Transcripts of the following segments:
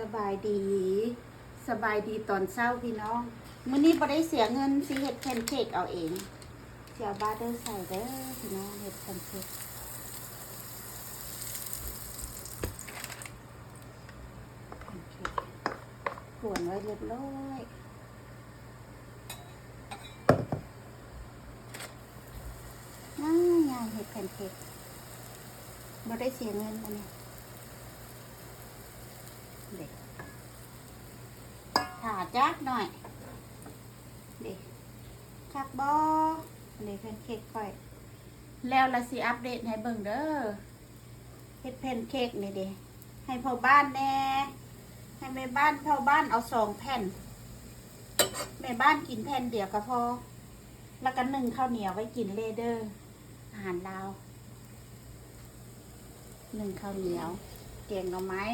ສະບາຍດີ ສະບາຍດີຕອນເຊົ້າພີ່ນ້ອງ. ມື້ນີ້ບໍ່ໄດ້ເສຍເງິນ ຊິເຮັດແພນເຄ້ກເອົາເອງ. ຊິເອົາບາເຕີໃສ່ເດີພີ່ນ້ອງ ເຮັດແພນເຄ້ກ. ກວນໄວ້ຮຽບຮ້ອຍ. ງ່າຍໆ ເຮັດແພນເຄ້ກ ບໍ່ໄດ້ເສຍເງິນອັນນີ້. ເດ້ ຖ້າຈັກໜ້ອຍ ເດ້ ຄັກບໍ່? ເດ້ ແພນເຄ້ກຂ້ອຍ ແລ້ວລະຊິອັບເດດໃຫ້ເບິ່ງເດີ. ເຮັດແພນເຄ້ກນີ້ເດ້ ໃຫ້ພໍ່ບ້ານແດ່ ໃຫ້ແມ່ບ້ານ ພໍ່ບ້ານເອົາສອງແຜ່ນ ແມ່ບ້ານກິນແຜ່ນດຽວກໍພໍ. ແລ້ວກໍໜຶ້ງເຂົ້າໜຽວໄວ້ກິນເລເດີ ອາຫານລາວ ໜຶ້ງເຂົ້າໜຽວ ແກງໜໍ່ໄມ້.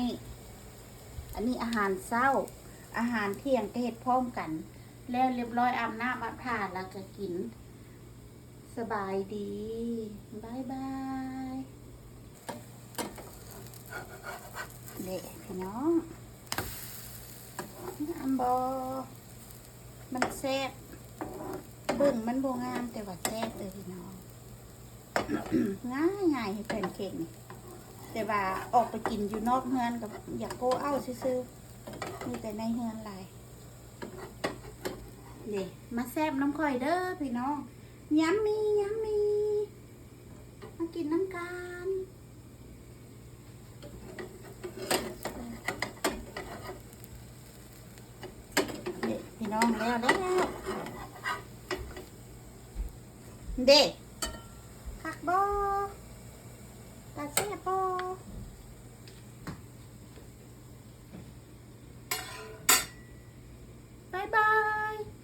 ອັນນີ້ອາຫານເຊົ້າ ອາຫານທ່ຽງກໍເຮັດພ້ອມກັນ. ແລ້ວຮຽບຮ້ອຍ ອາບນ້ຳອາບທ່າ ແລ້ວກໍກິນ. ສະບາຍດີ ບາຍບາຍ. ເດ້ພີ່ນ້ອງ ງາມບໍ່? ມັນແຊບ ເບິ່ງມັນບໍ່ງາມ ແຕ່ວ່າແຊບເດີພີ່ນ້ອງ. ງ່າຍໆ ເຮັດແພນເຄ້ກນີ້ ແຕ່ວ່າອອກໄປກິນຢູ່ນອກເຮືອນກໍຢາກໂກເອົາຊື່ໆ ມີແຕ່ໃນເຮືອນຫຼາຍ. ເດ້ ມາແຊບນຳຂ້ອຍເດີພີ່ນ້ອງ. ຍຳມີ ຍຳມີ ມາກິນນຳກັນ. ເດ້ ພີ່ນ້ອງ ແລ້ວແລ້ວ ເດ້ ຄັກບໍ່? ຕາແຊບບໍ່? ບາຍບາ